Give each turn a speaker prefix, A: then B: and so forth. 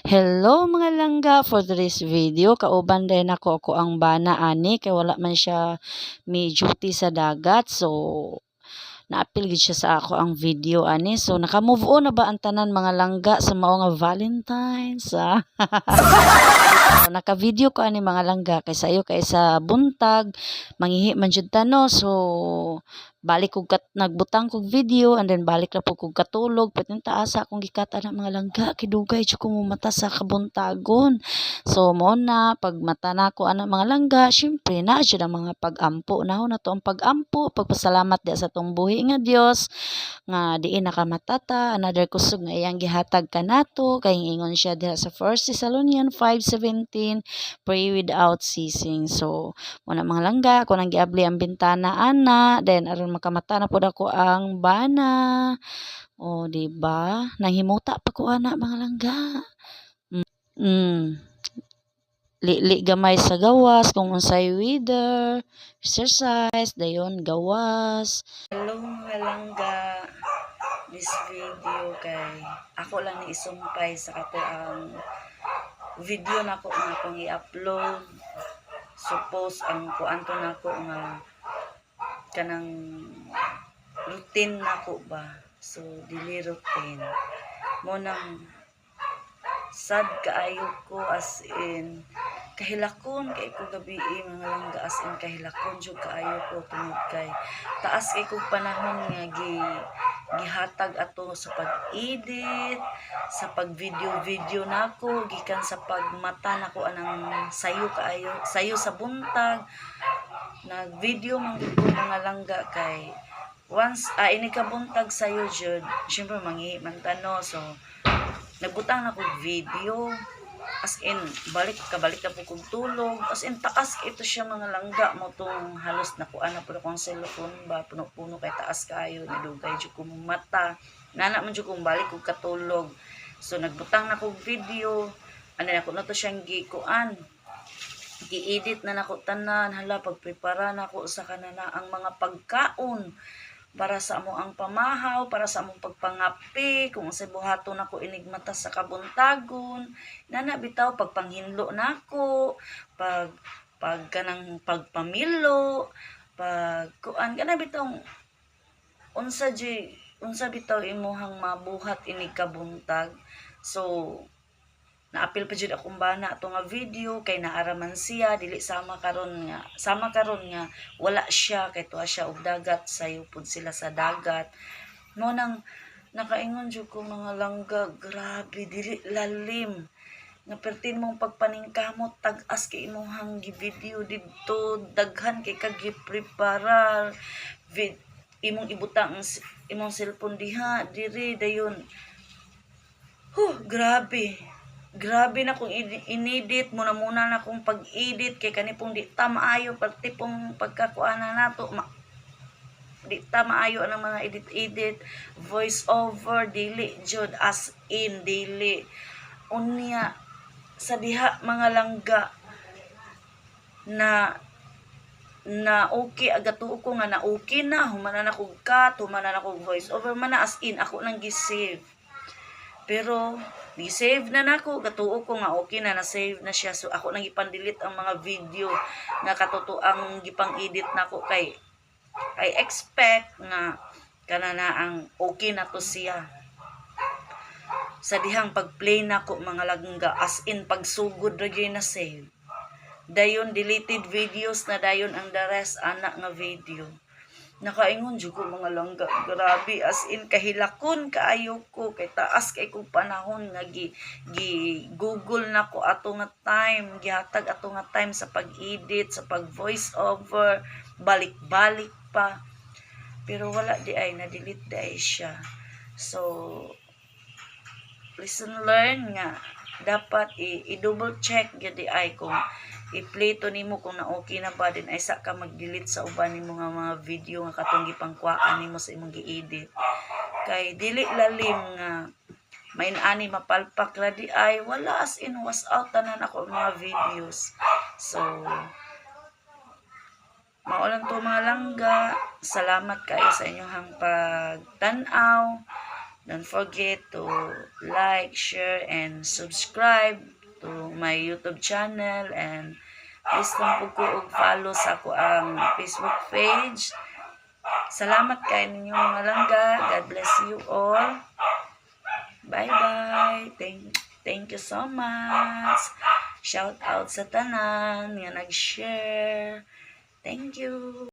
A: Hello, mga langga, for this video kauban din ako ako ang bana ani kay wala man siya may duty sa dagat, so naapil gid siya sa ako ang video ani. So naka-move on na ba ang tanan, mga langga, sa mao nga Valentine's, ah? So, naka-video ko ani, mga langga, kay sayo kay sa buntag manghihi man jud ta, no? So balik kog kat nagbutang kog video and then balik ra pud kog katulog. Pwede taas akong gikat ana, mga langga, kay dugay jud ko mata sa kabuntagon. So mo na pag mata nako ana, mga langga, syempre naa jud ang mga pag-ampo nahon na to, ang pag-ampo, pagpasalamat diha sa atong buhi nga Dios nga diin nakamata ta, another kusog nga iyang gihatag kanato, kay ingon siya diha sa 1 Thessalonians 5:17, "Pray without ceasing." So mo na, mga langga, ako nang giabli ang bintana ana, then aron makamata na pud ako ang bana. O di ba, nanghimuta pa ko ana, mga langga. Lili gamay sa gawas kung unsay weather, exercise dayon gawas.
B: Hello, mga langga. This video kay ako lang ni isumpay sa kato ang video nako nga akong i-upload. Suppose ang kuan to nako nga kanang routine nako ba. So dili routine. Mo nang sad kaayo ko, as in kahilakon kay ko gabi, mga langga, as in kahilakon jud kaayo ko tungod kay taas kay kog panahon nga gihatag ato sa pag-edit, sa pag-video video nako, gikan sa pagmata nako anang sayo kaayo, sayo sa buntag. Nag-video man gud ko, mga langga, kay once ini kabuntag sayo jud, syempre manghihi man ta, no? So nagbutang na kog video, as in balik kabalik na po kog tulog, as in taas ito siya, mga langga, mo tong halos nakuha na po akong cellphone ba, puno-puno kay taas kaayo, nidugay jud ko mata nana man jud kong balik kog katulog. So nagbutang na kog video ano nako na to siyang gikuan, gi-edit na nako tanan, hala, pagprepara nako sa kanana ang mga pagkaon para sa amo ang pamahaw, para sa among pagpangapi, kung unsay buhaton nako inigmata sa kabuntagon, nana bitaw, pagpanghinlo nako, pag pag kanang pagpamilo, pag kuan kana bitaw, unsa jud, unsa bitaw imuhang mabuhat inig kabuntag. So naapil pa jud akong bana ato nga video kay naara man siya, dili sama karon nga wala siya kay tuwa siya og dagat, sayo pud sila sa dagat. Mo nang nakaingon jud ko, mga langga, grabe, dili lalim nga pertin mong pagpaningkamot, tag-as kay imuhang gi-video didto, daghan kay kag gipreparar vid, imong ibutang ang imong cellphone diha diri, dayon huh, grabe, grabe na kung inedit mo na muna na kung pag-edit kay kani pong di ta maayo pati pong pagkakuana nato ma, di ta maayo ang mga edit-edit, voice over, dili jud, as in dili. Unya sa diha, mga langga, na na okay aga tuo ko nga na okay na, humana na kog cut, humana na kog voice over man na, as in ako nang gi-save. Pero gi-save na nako, gatuo ko nga okay na, na-save na siya. So ako nang ipan-delete ang mga video nga katotoang gipang-edit nako kay I expect nga kana na ang okay na to siya. Sa dihang pag-play nako, mga langga, as in pagsugod ra gyud na save. Dayon deleted videos na dayon ang the rest ana nga video. Nakaingon jud ko, mga langga, grabe, as in kahilakon kaayo ko kay taas kay kog panahon nga gi Google nako ato nga time, gihatag ato nga time sa pag-edit, sa pag voice over, balik-balik pa. Pero wala di ay, na-delete di ay siya. So lesson learn nga dapat i-double check gyud di ay kung i-play to nimo kung na okay na ba, din ay sa ka mag-delete sa uban nimo nga mga video nga katong gipangkuhaan nimo sa imong gi-edit kay dili lalim nga main ani mapalpak ra di ay, wala, as in was out tanan ako ang mga videos. So mao lang to, mga langga. Salamat kayo sa inyong pagtan-aw. Don't forget to like, share, and subscribe to my YouTube channel and please lang pud ko og follow sa akoang Facebook page. Salamat kay ninyo, mga langga. God bless you all. Bye-bye. Thank you so much. Shout out sa tanan nga nag-share. Thank you.